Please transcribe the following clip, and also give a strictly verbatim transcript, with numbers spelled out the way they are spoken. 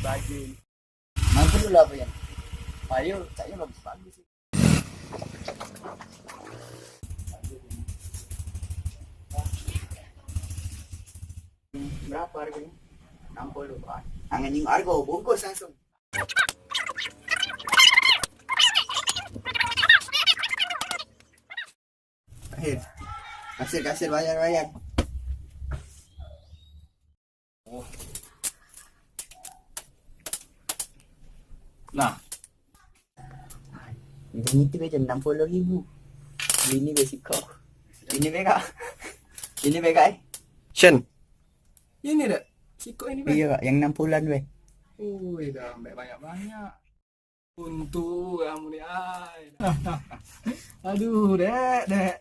Baju. Main dulu lah, Bang. Ayo, caknya bagus-bagus sih. Berapa harganya? Enam puluh, Pak. Angen nyingok harga, bungkus langsung. Akhir. Kasir, kasir, bayar, bayar. Nah. Ini tu be enam puluh ribu. Ini be siko. Ini be kak. Ini be kak. Shen. Ini dek. Siko ini be. Iya kak, yang enam puluhan be. Wih, dah ambek banyak-banyak. Untung kamu ni ai. Aduh, dek, dek.